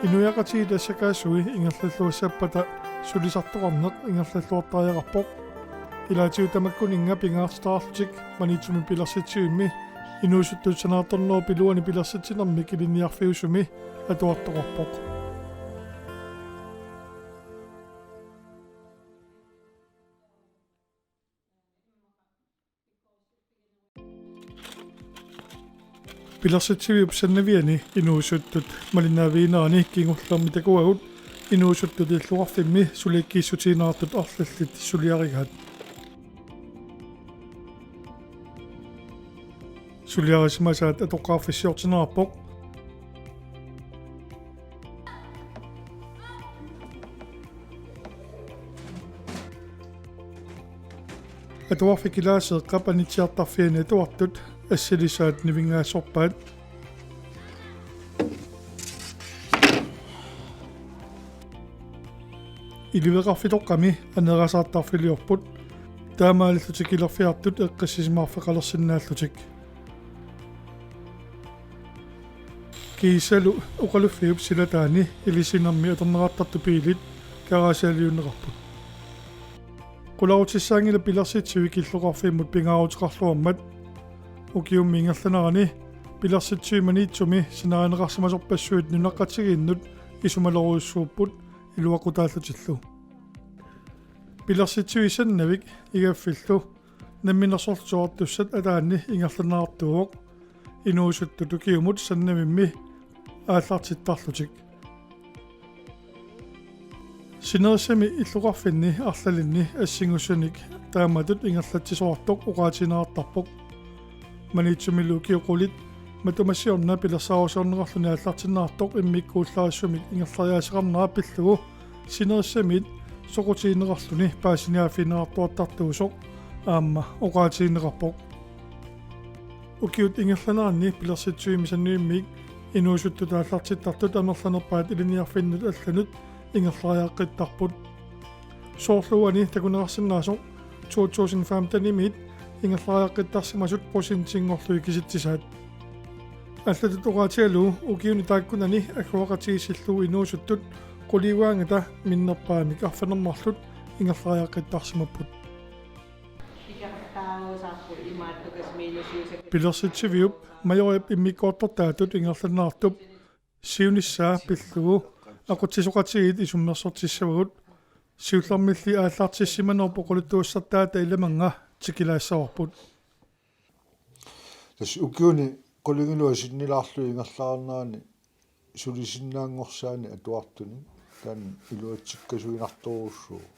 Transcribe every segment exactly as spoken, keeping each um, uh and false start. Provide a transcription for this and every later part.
Inuiaqatigiit assakaasui ingerlalluassappata sulisartoqarneq ingerlalluartariaqarpoq. Ilaatigut tamakkuninnga pingaartitaqarlutik Maniitsumi pilersitsivimmi inuusuttut sanaartornerup iluani pilersitsinermik ilinniarfiusumi atuartoqarpoq. Pilersitsiviup sannaviani inuusuttut malinnaaviginerani kingullermi takuagut inuusuttut illoqarfimmi suliakkiissutigineqartut arlallit suliarigaat. Suliarisimasaat atoqqaarfissiortinneqarpoq. Atuarfik Ilaaseeqqap anitsiartarfiani atuartut assilisaat nivinngaassorpaat. Iliveqarfitoqqami aneerasaartarfiliorput, taamaalillutik ilerfiartut eqqissisimaarfeqalersinnaallutik. Kiisalu oqaluffiup silataani ilisinermi atorneqartartut biilit garaasialiunneqarput. Qularutissaanngilaq pilersitsivik illoqarfimmut pingaaruteqarluarmat. Ukiummi ingerlanerani pilersitsivik Maniitsumi sanaarineqarsimasorpassuit nunaqqatigiinnut isumalerujussuupput iluaqutaallutillu. Pilersitsivik sannavik igaffillu Namminersorlutik Oqartussat ataanni ingerlanneqartuuvoq, inuusuttut ukiumut sannavimmi aallartittarlutik. Sinerissami illoqarfinni arlalinni assingusunik taamatut ingerlatsisoqartoq oqaatigineqartarpoq. Maniitsumilu ukiut qulit matuma siorna pilersaarusiorneqarluni aallartinneqartoq immikkuullarissumik ingerlariaaseqarnera pillugu sinerissamiit soqutigineqarluni paasiniaaffigineqartuartartuusoq aamma oqaatigineqarpoq. Ukiut ingerlaneranni pilersitsivimmi sannavimmik inuusuttut aallartittartut amerlanerpaat ilinniarfinnut allanut ingerlariaqqittarput. Soorlu uani takuneqarsinnaasoq to tusind femten-imiit ingerlariaqqittarsimasut procentinngorlugit kisitsisaat. Allatut oqaatigalugu ukiuni taakkunani agguaqatigiissillugu inuusuttut qulit uaanngata minnerpaamik arfineq-marluk ingerlariaqqittarsimapput. Pilersitsiviup Majoriap immikkoortortaatut ingerlanneqartup siunissaa pillugu aqutsisoqatigiit isummersortissavagut. Siullermilli aallartissimanerup oqaluttuassartaata Ilamannga tikilaassavarput. Tassa ukiuni qulingiluat sinnilaarlugit ingerlaarnerani sulisinnaanngorsaani atuartunik taanna iluatsikkasuinartorujussuuvoq.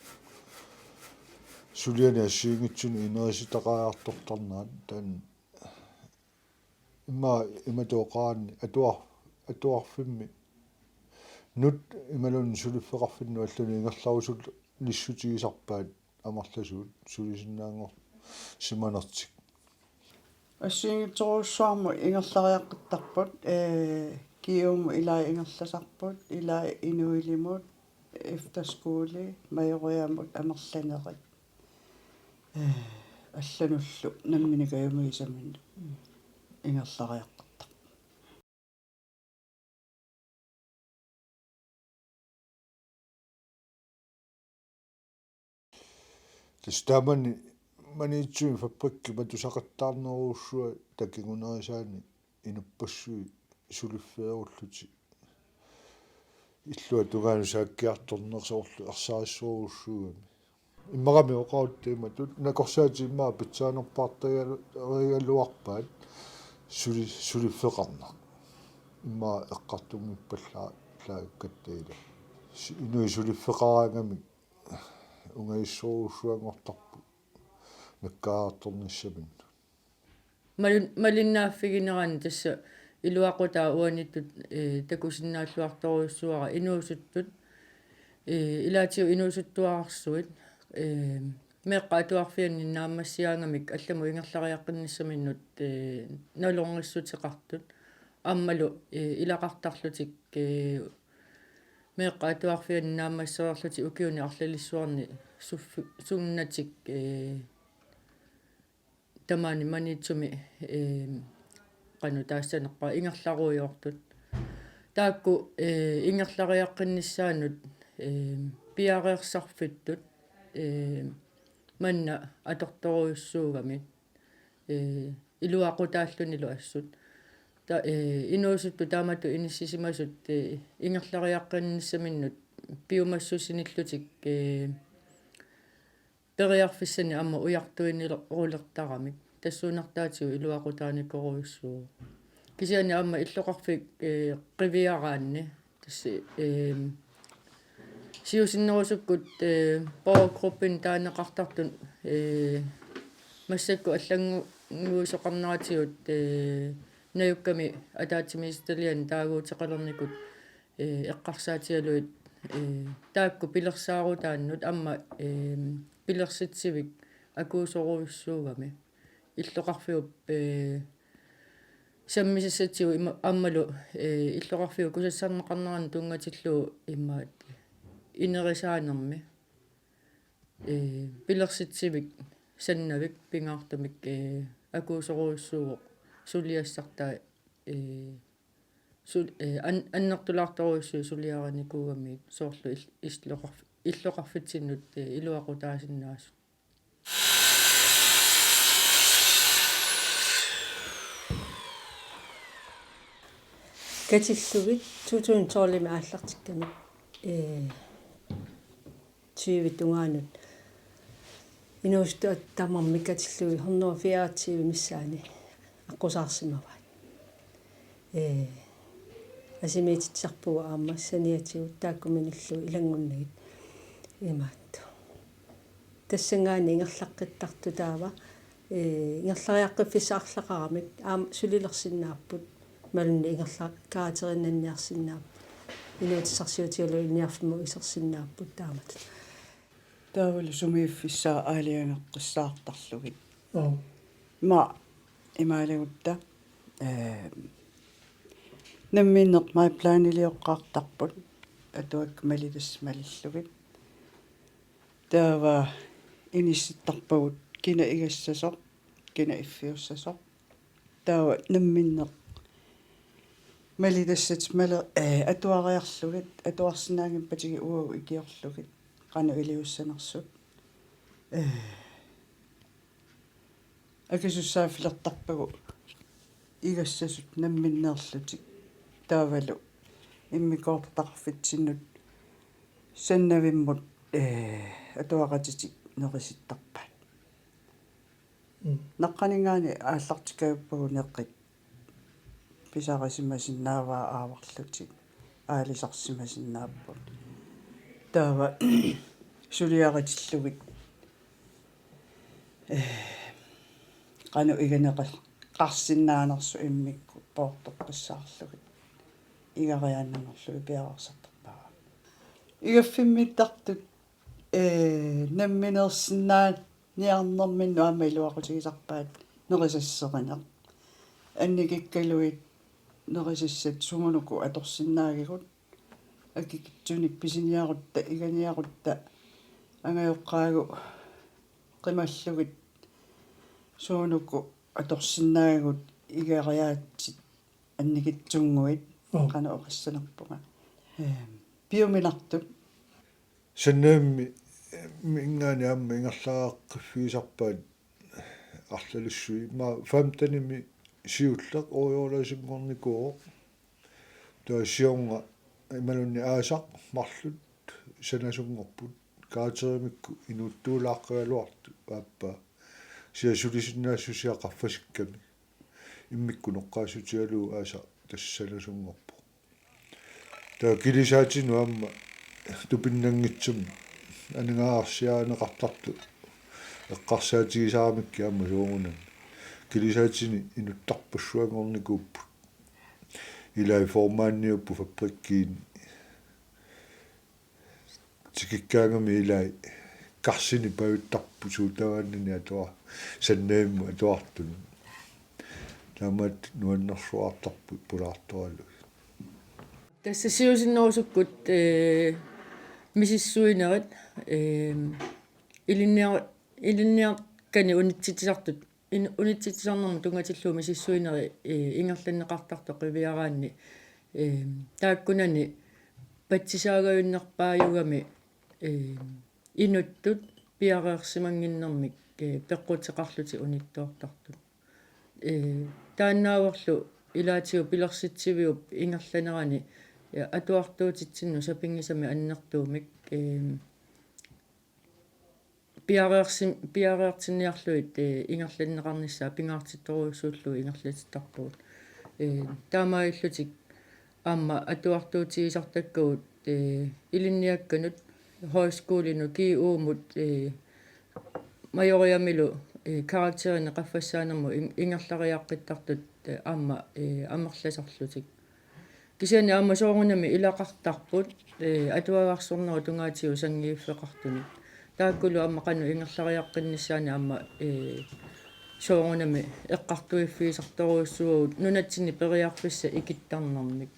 Suliani assigiinngitsunik inerisitaqariartortarnerat taanna immaqa imatut oqaraanni atuar-, atuarfimmi nut imaluunniit suliffeqarfinnut allanut ingerlarusullissutigisarpaat amerlasuut sulisinnaanngorsimanertik. Assigiinngitsorujussuarmut ingerlariaqqittarput, ee, Kiumut ilai ingerlasarput, ilai Inuilimut, efterskole, Majoriamut amerlanerit. Ee, allanullu nammineq kajumigisaminnut ingerlariaqqittarput. Tassa taamani Maniitsumi fabrikki matusaqattaarnerujussuaq takingunerisaani inuppassuit suliffeerullutik illuatungaanut saakkiartorneq soorlu ersarissorujussuugami. Immaqami oqarutta imatut nakorsaatit immaqa pitsaanerpaartarigaluarpaat suli-, suliffeqarneq. Immaqa eqqartunngippallaa-, -laakkatta ila. Si-, inuit suliffeqaraangamik ungajussorujussuanngortarput nakkaartornissaminnut. Malin-, malinnaaffiginerani tassa iluaqutaa uaniittut, ee, takusinnaalluartorujussuara inuusuttut, ee, ilaatigut inuusuttuararsuit, ee, meeqqat atuarfianni naammassigaangamik allamut ingerlariaqqinnissaminnut, ee, nalornissuteqartut. Aammalu, ee, ilaqartarlutik, ee, meeqqat atuarfianni naammassilerlutik ukiuni arlalissuarni suffi-, sunnatik, ee, tamaani Maniitsumi, ee, qanoq taassanerpara ingerlarujoortut. Taakku, ee, ingerlariaqqinnissaannut, ee, piareersarfittut, ee, manna atortorujussuugamik, ee, iluaqutaallunilu assut. Ta-, ee, inuusuttut taamatut inissisimasut, ee, ingerlariaqqinnissaminnut piumassusinillutik, ee, periarfissanik aamma ujartuinerulertaramik. Tassuunartaatigut iluaqutaanikorujussuuvoq. Kisianni aamma illoqarfik, ee, qiviaraanni. Tassa, ee, siusinnerusukkut, ee, borgergruppini taaneqartartut, ee, massakkut allannguisoqarneratigut, ee, najukkami ataatsimiititaliani taaguuteqalernikut, ee, eqqarsaatigalugit, ee, taakku pilersaarutaannut aamma, ee, pilersitsivik akuusorujussuugami. Illoqarfiup, ee, sammisassatsigut ima-, aammalu, ee, illoqarfiup kusassarneqarnerani tunngatillugu imaat inerisaanermi. Ee, pilersitsivik sannavik pingaartumik, ee, akuusorujussuuvoq suliassartaa, ee, sul-, ee, an-, annertulaartorujussuit suliarinikuugamigit soorlu il-, illoqarf-, illoqarfitsinnut, ee, iluaqutaasinnaasut. Katillugit to tusind tolvimi aallartikkamik, ee, tyve tungaanut inuusuttut tamarmik katillugit hundrede fireogtyve missaani aqqusaarsimavaat. Ee, asimiititsisarpugut aamma saniatigut taakkuminillu ilanngunnagit imaattoq. Tassanngaanniit ingerlaqqittartut taava, ee, ingerlariaqqiffissaq arlaqaramik aamma sulilersinnaapput, imaluunniit ingerla-, karakterinnanniarsinnaapput, inuutissarsiutigalugu ilinniarfimmut isersinnaapput taamatut. Taavalu sumiiffissaat aalajangeqqissaartarlugit. Aap. Ima imaalagutta, ee, namminneq Maiplanilioqqaartarput atuakkat malitassaat malillugit. Taava inissittarpagut kina igassasoq, kina iffiussasoq. Taava namminneq malitassatik male-, ee, atuariarlugit, atuarsinnaanngippatigit uagut ikiorlugit, qanoq iliussanersut. Ee, akisussaaffilertarpagut igassasut namminneerlutik. Taavalu immikkoortortaqarfitsinnut sannavimmut, ee, atuaqatitik nerisittarpaat. Mm. Naqqaninngaanniit aallartikkajuppagut neqit pisarisimasinnaavaat aavarlutik aalisarsimasinnaapput. Taava suliaritillugit, ee, qanoq iganeqarsinnaanersut immikkut poortoqqissaarlugit. Igariaannanerlugit piareersartarpaat. Igaffimmiittartut, ee, nammineersinnaaniarnerminnut aamma iluaqutigisarpaat nerisasserineq. Annikikkaluit nerisassat sumunuku atorsinnaagigut, akikitsunik pisiniarutta, iganiarutta, angajoqqaagu qimallugit sumunuku atorsinnaagigut igariaatsit annikitsunnguit. Oo. Qanoq oqassanerpunga. Eem, piuminartut. Sannavimmi-, minngaanniit aamma ingerlaqqiffigisarpaat arlalissuit. Immaqa femtenimi siulleq ujoolasinngornikuuvoq. Taava siorna imaluunniit aasaq marluk sanasunngorput. Karakterimikku inuuttuulaaqqagaluartut aappaa. Kisianni sulisinnaassusia qaffasikkami. Immikkut noqqaassutigalugu aasaq tassa sanasunngorpoq. Taava kilisaatinut aamma tupinnanngitsumik aningaasarsiarineqartartut eqqarsaatigisaramikkit aamma soorunami. Kilisaatini inuttarpassuanngornikuupput. Ilai formanniupput fabrikkiini. Tikikkaangami ilai karsini pajuttarput suut tamaannani atuar-, sannavimmut atuartunut. Taamaattumik nuannersuartarput pulaartoralugit. Tassa siusinnerusukkut, ee, misissuinerit, ee, ilinniar-, ilinniarkanik unitsitsisartut, in-, unitsitsisarnermut tunngatillugu misissuinerit, ee, ingerlanneqartartut qiviaraanni, Ehm, taakkunani patsisaagajunnerpaajugami, ehm, inuttut piareersimannginnermik, eh, peqquteqarlutik unittoortartut. Eh, taannaavorlu ilaatigut pilersitsiviup ingerlanerani, eh, atuartuutitsinnut sapinngisamik annertuumik, ehm, piareersim-, piareertinniarlugit, eh, ingerlanneqarnissaa pingaartittorujussuullugu ingerlatittarpugut. Eh, taamaalillutik aamma atuartuutigisartakkagut, eh, ilinniakkanut, højskolinut, G U-mut, eh, Majoriamilu, eh, karakterinik qaffassaanermut in-, ingerlariaqqittartut, eh, aamma, eh, amerlasarlutik. Kisianni aamma soorunami ilaqartarput, eh, atuagarsornerup tungaatigut sanngiiffeqartunik. Taakkulu aamma qanoq ingerlariaqqinnissaannik aamma, eh, soorunami eqqartuiffigisartorujussuuvugut nunatsinni periarfissat ikittarnermik.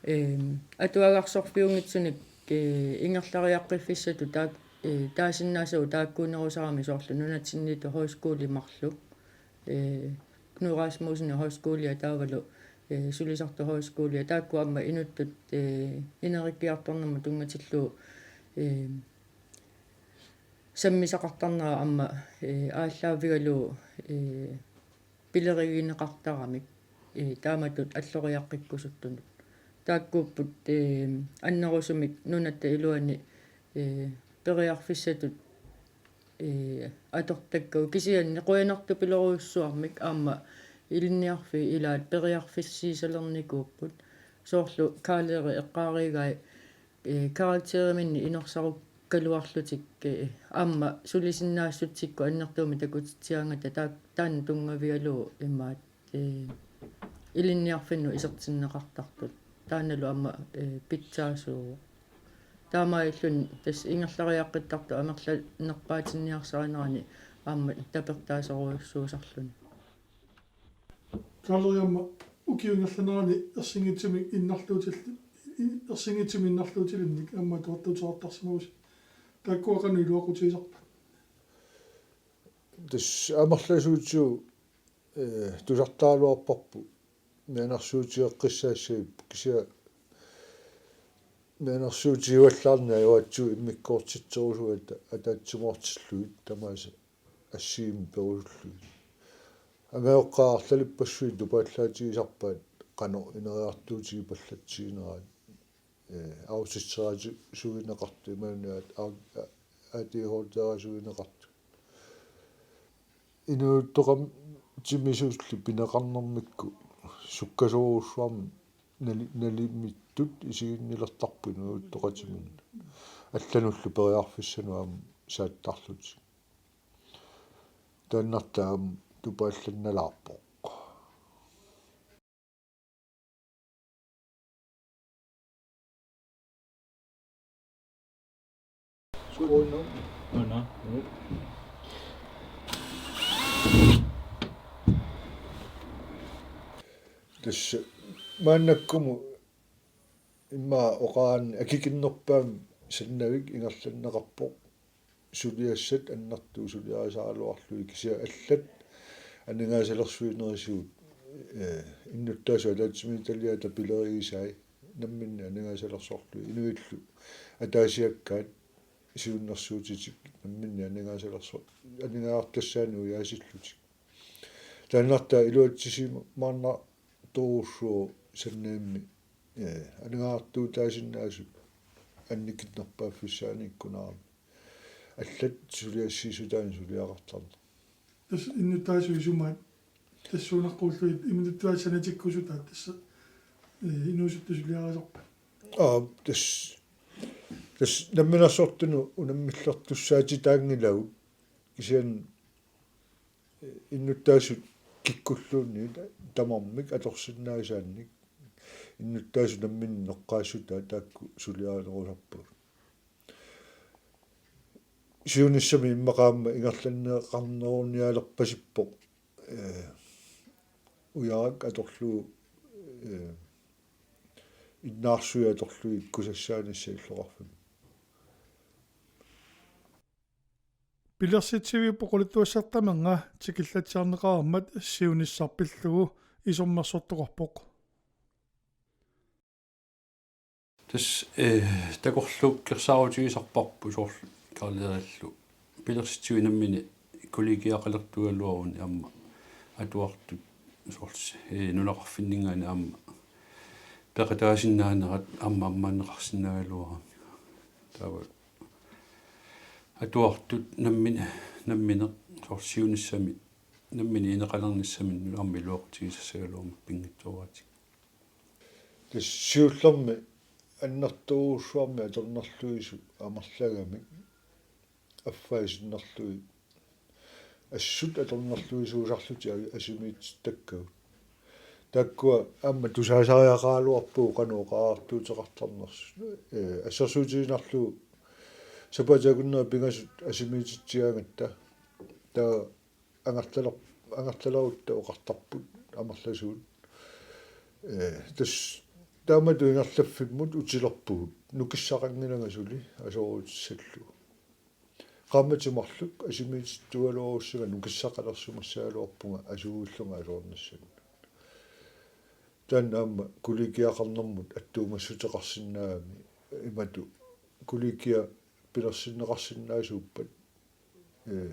Ehm, atuagarsorfiunngitsunik, eh, ingerlariaqqiffissatut taak-, eh, taasinnaasavut taakkuunerusarami soorlu nunatsinniittut højskolit marluk. Eh, Knud Rasmussenip højskolia taavalu, eh, Sulisartut Højskolia, taakku aamma inuttut, eh, ineriartornermut tunngatillugu, eh, sammisaqartarnera aamma, eh, aallaavigalugu, eh, pilerigineqartaramik, eh, taamatut alloriaqqikkusuttunut. Taakkuupput, eh, annerusumik nunatta iluani, eh, periarfissatut, eh, atortakkagut. Kisianni qujanartupilorujussuarmik aamma ilinniarfiit ilaat periarfissiisalernikuupput. Soorlu Karl-Erik eqqaarigai, eh, karakteriminnik inorsarukkaluarlutik, eh, aamma sulisinnaassutsikkut annertuumik takutitsigaangata taa-, taanna tunngavigalugu imaat, eh, ilinniarfinnut isertinneqartartut. Taannalu aamma, eh, pitsaasuuvoq. Taamaalilluni tassa ingerlariaqqittartut amerlanerpaatinniarsarinerani aamma tapertaasorujussuusarluni. Karl-Erik, aamma ukiup ingerlanerani ersinngitsumik innarluutilli-, i-, ersinngitsumik innarluutilinnik aamma atuartuuteqartarsimavusi. Taakkua qanoq iluaqutigisarpat? Tassa amerlasuutigut, eh, tusartaraluarparput. Mianersuutigeqqissaassagipput kisianni mianersuutigivallaarneq ajoratsigu immikkoortitserusugut ata-, ataatsimoortillugit tamaasa assigiimmik perusullugit. Angajoqqaat arlalippassuit tupaallaatigisarpaat qanoq ineriartuutigipallatsigineraat. Eh, autitseraatisuugineqartut imaluunniit au-, a-, A D H D-rasuugineqartut. Inuusuttoqatimisulli pineqarnermikkut sukkasoorujussuarmik nali-, nalimittut isiginnilertarput inuusuttoqatiminnut. Allanullu periarfissanut aamma saattarlutik. Taannartaa aamma tupaallannalaarpoq. Skål nu. Nå, nå. Tassa maannakkumut immaqa oqarani akikinnerpaamik Sannavik ingerlanneqarpoq. Suliassat annertuut suliarisaraluarlugit kisianni allat aningaasalersuinerisigut, eh, innuttaasut ataatsimiititaliaata pilerigisai namminneq aningaasalersorlugit inuillu ataasiakkaat siunnersuutitik namminneq aningaasalerso-, aningaasartassaanik ujaasillutik. Taannartaa iluatsisimaarnartorujussuuvoq, eh, aningaasartuutaasinnaasut annikinnerpaaffissaanngikkunaramik. Allat suliassiissutaannik suliaqartarneq. Tassa innuttaasut isumaat tassuunaqquullugit imaattuaat sanatikkusutaat tassa, eh, inuusuttut suliarisarpaat. Aa, tassa, tassa namminersortunut unammillertussaatitaanngilagut kisianni innuttaasut kikkulluunniit tamarmik atorsinnaasaannik innuttaasut namminneq eqqaassutaat taakku suliarinerusarpagut. Siunissami immaqa aamma ingerlanneqarnerunialerpasippoq, eh, ujarak atorlugu, eh, innaarsuit atorlugit ikkusassaanissaq illoqarfimmi. Pilersitsiviup oqaluttuassartaminga tikillatsiarneqareermat siunissaq pillugu isummersortoqarpoq. Tassa, eh, takorluukkersaarutigisarparput soorlu Karl-Erillu. Pilersitsivik nammineq kollegiaqalertugaluaruni aamma atuartut soorlu, eh, nunaqarfinninngaanniit aamma peqataasinnaanerat aamma ammaanneqarsinnaagaluarami. Taava atuartut nammin-, nammineq soorlu siunissami, nammineq ineqalernissaminnut aamma iluaqutigisassagaluarmat pinngitsooraatik. Tassa siullermik annertoorujussuarmik atornerluisoq amerlagamik affaa sinnerlugit assut atornerluisuusarlutik a-, asimiitittakkagut. Taakkua aamma tusaasariaqaraluarpagut qanoq oqariartuuteqartarnersut. Ee, assersuutigiinnarlugu sapaatip akunneri pingasut asimiititsigaangatta. Taava angerlaler-, angerlalerutta oqartarput amerlasuut. Ee, tassa taamatut ingerlaffimmut utilerpugut. Nukissaqanngilanga suli asoorutissallugu. Qaammatit marluk asimiitittugaluarussinga nukissaqalersimassagaluarpunga asuguillunga asoornissannut. Taanna aamma kollegiaqarnermut attuumassuteqarsinnaagami imatut kollegia pilersinneqarsinnaasuuppat, ee,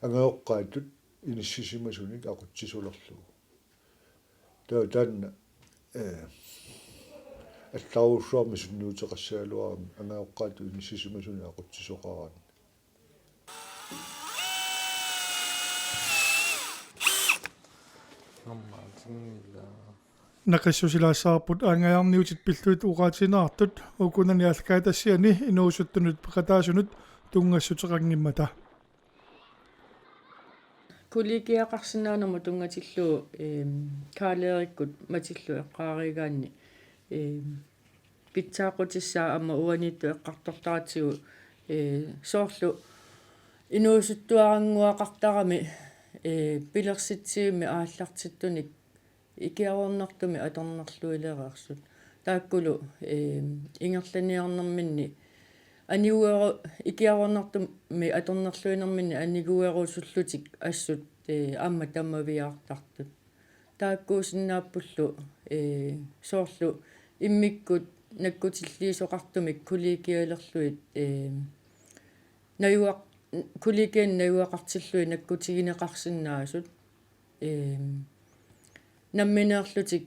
angajoqqaatut inissisimasunik aqutsisulerlugu. Taava taanna, ee, allarujussuarmik sunniuteqassagaluarami angajoqqaatut inissisimasunik aqutsisoqaraanni. Naqissusilaassavarput aanngajaarniutit pillugit oqaatigineqartut ukunani aallakaatitassiani inuusuttunut peqataasunut tunngassuteqanngimmata. Kollegiaqarsinnaanermut tunngatillugu, eem, Karl-Erikkut Matillu eqqaarigaanni, eem, pitsaaqutissaa aamma uaniittut eqqartortaratsigu, ee, soorlu inuusuttuarannguaqartarami, ee, pilersitsivimmi aallartittunik ikiaroornartumik atornerluilereersut. Taakkulu, ee, ingerlaniarnerminni anigueru-, ikiaroornartumik atornerluinerminni aniguerusullutik assut, ee, aamma tammaviaartartut. Taakkuusinnaappullu, ee, soorlu immikkut nakkutilliisoqartumik kollegialerlugit, ee, najugaq-, kollegianik najugaqartillugit nakkutigineqarsinnaasut, ee, nammineerlutik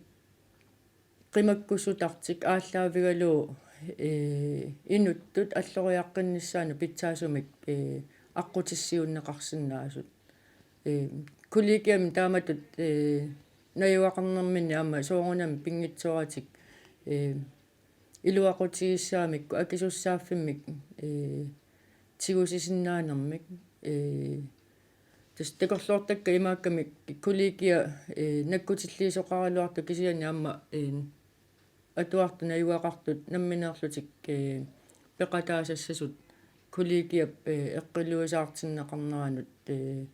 qimakkussutartik aallaavigalugu, ee, inuttut alloriaqqinnissaannut pitsaasumik, ee, aqqutissiuunneqarsinnaasut. Ee, kollegiami taamatut, ee, najugaqarnerminni aamma soorunami pinngitsooratik, ee, iluaqutigissagamikku akisussaaffimmik, ee, tigusisinnaanermik, ee, tassa takorloortakka imaakkami kollegia, ee, nakkutilliisoqaraluartoq kisianni aamma, ee, atuartut najugaqartut nammineerlutik, ee, peqataasassasut kollegiap, ee, eqqiluisaartinneqarneranut, ee,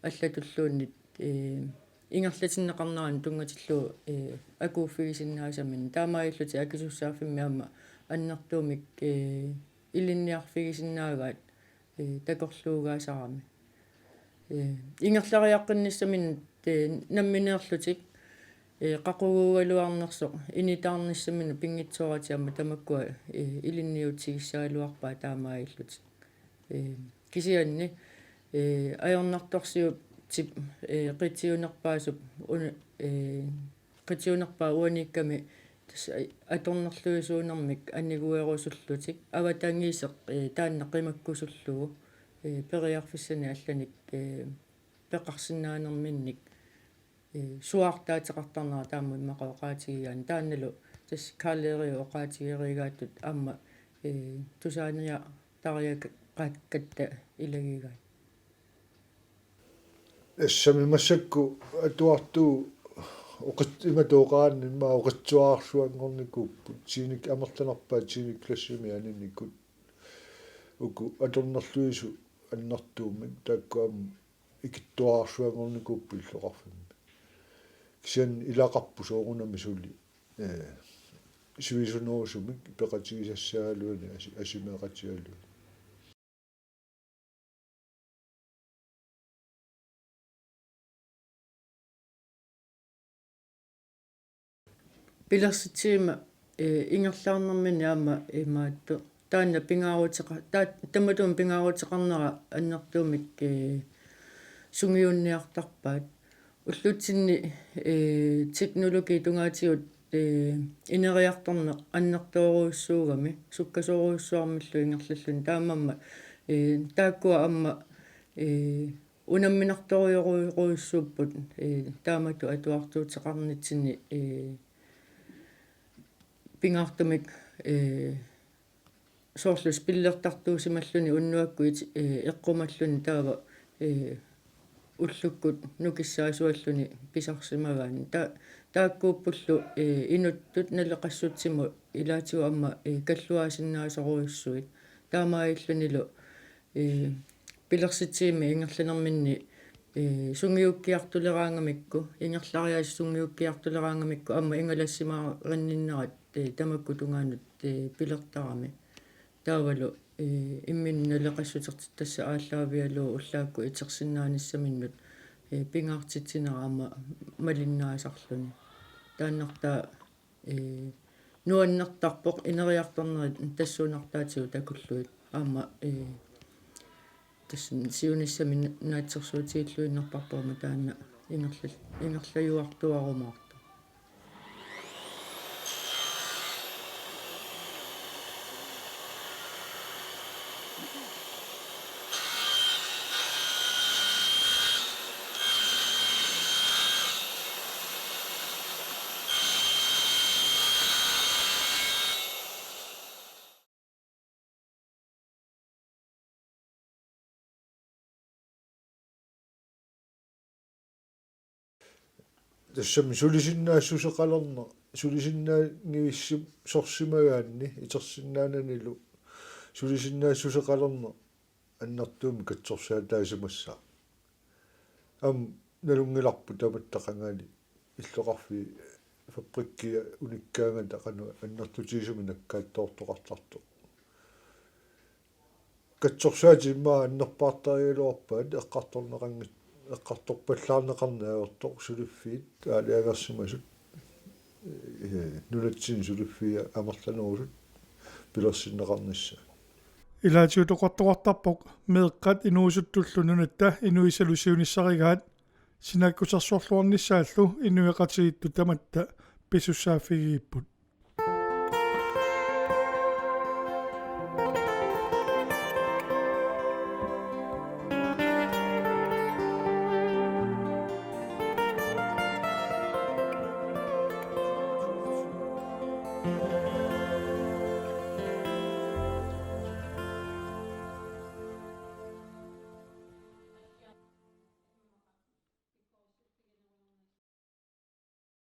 allatulluunniit, ee, ingerlatinneqarneranut tunngatillugu, ee, akuuffigisinnaasaminnik. Taamaalillutik akisussaaffimmik aamma annertuumik, ee, ilinniarfigisinnaagaat, ee, takorluugaasarami. Ee, ingerlariaqqinnissaminnut, ee, nammineerlutik, ee, qaquguugaluarnersoq initaarnissaminnut pinngitsooratik aamma tamakkua, ee, ilinniutigissagaluarpaat taamaalillutik. Ee, kisianni, ee, ajornartorsiutip, ee, qitiunerpaasup una-, ee, qitiunerpaap uaniikkami tassa atornerluisuunermik aniguerusullutik avatangiiseq, ee, taanna qimakkusullugu, ee, periarfissanik allanik, ee, peqarsinnaanerminnik, ee, suaartaateqartarnera taama immaqa oqaatigigaanni taannalu tassa Karl-Erik oqaatigeriigaattut aamma, ee, tusaaniartariaqakkatta ilagigaat. Tassami massakkut atuartut oqit-, imatut oqaanni immaqa oqitsuararsuanngornikuupput, tiende-, amerlanerpaat tiende klassimi aninikut. Uku atornerluisut annertuumik taakku aamma ikittuararsuanngornikuupput illoqarfimmi. Kisianni ilaqarpoq soorunami suli, ee, sivisunerusumik peqatigisassagaluanik asi-, asimeeqatigaluanik. Pilersitsivimma Ee, ingerlaarnerminni aamma imaattoq. Taanna pingaaruteqa-, taa-, tamatuma pingaaruteqarnera annertuumik, ee, sungiunniartarpaat. Ullutsinni, ee, teknologi tungaatigut, ee, ineriartorneq annertoorujussuugami, sukkasoorujussuarmillu ingerlalluni. Taamaammat, ee, taakkua aamma, ee, unamminartorujorujussuupput, ee, taamatut atuartuuteqarnitsinni, ee, pingaartumik, ee, soorlu spillertartuusimalluni unnuakkut, ee, eqqumalluni taava, ee, ullukkut nukissaasualluni pisarsimagaanni. Ta-, taakkuuppullu, ee, inuttut naleqassutsimut ilaatigut aamma, ee, kalluaasinnaasorujussuit. Taamaalillunilu, ee, pilersitsivimmi ingerlanerminni, ee, sungiukkiartuleraangamikku, ingerlariaaseq sungiukkiartuleraangamikku aamma ingalassimaarinninnerat, ee, tamakku tungaanut, ee, pilertarami. Taavalu, ee, imminut naleqassutertik tassa aallaavigalugu ullaakkut itersinnaanissaminnut, ee, pingaartitsinera aamma malinnaasarluni. Taannartaa, ee, nuannertarpoq ineriartornerit tassuunartaatigut takullugit. Aamma, ee, tassa siunissami na-, naatsorsuutigilluinnarparput aamma taanna ingerla-, ingerlajuartuarumaartoq. Tassami sulisinnaassuseqalerneq, sulisinnaanngivissorsimagaanni itersinnaananilu sulisinnaassuseqalerneq annertuumik katsorsaataasimassaaq. Aamma nalunngilarput tamatta qangali illoqarfiit fabrikkia unikkaangata qanoq annertutigisumik nakkaattoortoqartartoq. Katsorsaatit immaqa annerpaartarigaluarpaat eqqartorneqanngit-, eqqartorpallaarneqarneq ajortoq suliffiit aalajangersimasut, ee, nunatsinni suliffiit amerlanerusut pilersinneqarnissaat. Ilaatigut oqartoqartarpoq meeqqat inuusuttullu nunatta inuisalu siunissarigaat sinaakkusersorluarnissaallu inuiaqatigiittut tamatta pisussaaffigigipput.